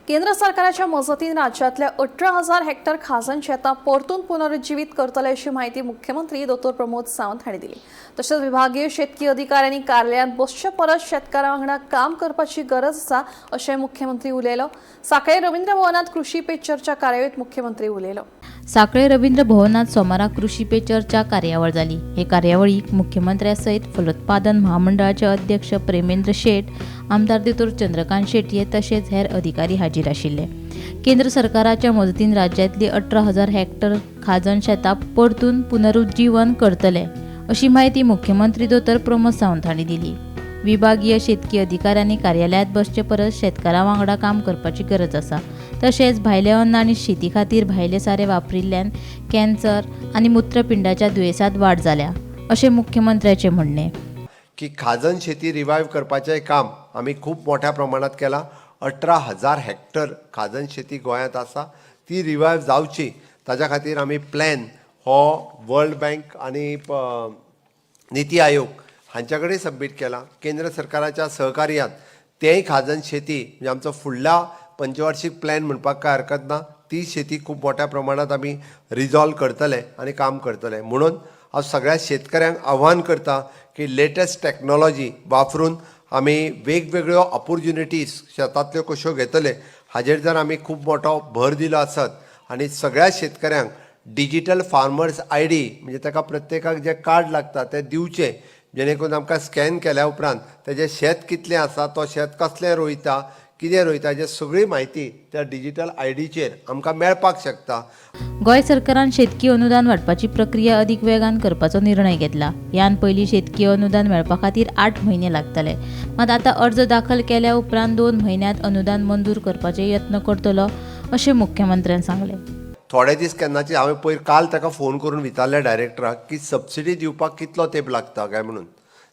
केंद्र सरकाराच्या मजतीन राज्यांतल्या 18,000 हेक्टर खाजन शेतां परतून पुनरुज्जीवीत करतले अशी म्हायती मुख्यमंत्री दोतोर प्रमोद सावंत हांणी दिली. तशेंच विभागीय शेतकी अधिकाऱ्यांनी कार्यालयांत बसचे परस शेतकारां वांगडा काम करपाची गरज आसा अशें मुख्यमंत्री उलयलो. सांखळे रवींद्र भवनात कृषी पे चर्चा कार्यावळीत मुख्यमंत्री उलयलो. सांखळे रवींद्र भवनात सोमारा कृषी पे चर्चा कार्यावळ जाली. हे कार्यावळीक मुख्यमंत्र्या सयत फलोत्पादन महामंडळाचे अध्यक्ष प्रेमेंद्र शेट, आमदार दोतोर चंद्रकांत शेटये तशेंच हेर अधिकारी हाजीर आशिल्ले. केंद्र सरकाराच्या मजतीन राज्यांतली 18,000 हेक्टर खाजन शेतां परतून पुनरुज्जीवन करतले अशी म्हायती मुख्यमंत्री दोतोर प्रमोद सावंत हांणी दिली. विभागीय शेतकी अधिकाऱ्यांनी कार्यालयांत बसचे परस शेतकारां वांगडा काम करपाची गरज आसा. तशेंच भायले अन्न आनी शेती खातीर भायले सारें वापरिल्ल्यान कॅन्सर आनी मूत्रपिंडाच्या दुयेंसांत वाड जाल्या अशें मुख्यमंत्र्याचें म्हणणें. की खाजन शेती रिवायव करपाचें काम आमी खूब मोठ्या प्रमाणात केलां. 18,000 हेक्टर खाजन शेती गोंयांत आसा. ती रिवायव जावची ताच्या खातीर आमी प्लॅन हो वर्ल्ड बँक आनी निती आयोग हांच्या कडेन सबमीट केला. केंद्र सरकाराच्या सहकार्यान तेंय खाजन शेती म्हणजे आमचो फुडला पंचवार्शीक प्लॅन म्हणपाक कांय हरकत ना. ती शेती खूब मोठ्या प्रमाणात आमी रिजॉल्व करतले आनी काम करतले. म्हणून हांव सगळ्या शेतकऱ्यांक आव्हान करता की लेटस्ट टॅक्नोलॉजी वापरून आमी वेगवेगळ्यो ऑपोर्च्युनिटीज शेतांतल्यो कश्यो घेतले हाजेर जर आमी खूब मोठो भर दिलो आसत आनी सगळ्या शेतकऱ्यांक डिजिटल फार्मर्स आयडी, म्हणजे ताका प्रत्येकाक जें कार्ड लागता तें दिवचें, जेणे करून आमकां स्कॅन केल्या उपरांत तेजें शेत कितलें आसा, तो शेत कसलें रोयता, कितें रोयता, हेजी सगळी म्हायती त्या डिजिटल आयडीचेर आमकां मेळपाक शकता. गोंय सरकारान शेतकी अनुदान वांटपाची प्रक्रिया अदीक वेगान करपाचो निर्णय घेतला. ह्यान पयलीं शेतकी अनुदान मेळपा खातीर 8 म्हयने लागताले, मात आतां अर्ज दाखल केल्या उपरांत 2 म्हयन्यांत अनुदान मंजूर करपाचे यत्न करतलो अशें मुख्यमंत्र्यान सांगलें. थोडे दीस केन्नाचे हांवें पयर काल ताका फोन करून विचारलें डायरेक्टराक की सबसिडी दिवपाक कितलो तेंप लागता काय म्हणून.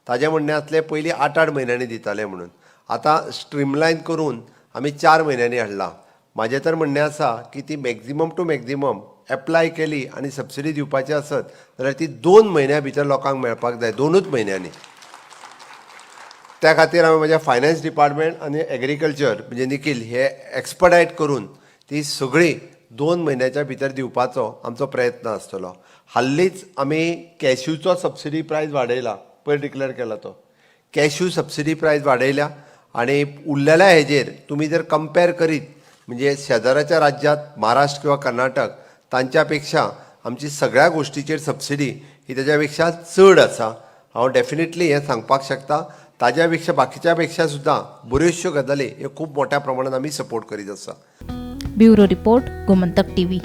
ताजें म्हणणें आसलें, पयलीं 8 8 म्हयन्यांनी दिताले म्हणून, आतां स्ट्रीमलायन करून आमी 4 म्हयन्यांनी हाडला. म्हाजें तर म्हणणें आसा की ती मॅक्झिमम टू मॅक्झिमम एप्लाय केली आनी सबसिडी दिवपाची आसत जाल्यार ती 2 म्हयन्या भितर लोकांक मेळपाक जाय, 2ूच म्हयन्यांनी. त्या खातीर हांवें म्हज्या फायनान्स डिपार्टमेंट आनी एग्रीकल्चर म्हणजे निखील हे एक्सपडायट करून ती सगळी 2 म्हयन्याच्या भितर दिवपाचो आमचो प्रयत्न आसतलो. हाल्लीच आमी कॅश्यूचो सबसिडी प्रायस वाडयला. पयर डिक्लेअर केला तो कॅश्यू सबसिडी प्रायस वाडयल्या. आनी उरलेल्या हेजेर तुमी जर कंपेर करीत म्हणजे शेजाराच्या राज्यांत महाराष्ट्र किंवा कर्नाटक, तांच्या पेक्षा आमची सगळ्या गोश्टीचेर सबसिडी ही तेज्या पेक्षा चड आसा. हांव डेफिनेटली हें सांगपाक शकता, ताज्या पेक्षा, बाकीच्या पेक्षा सुद्दां बऱ्योचश्यो गजाली ह्यो खूब मोठ्या प्रमाणात आमी सपोर्ट करीत आसा. Bureau report, Gomantak TV.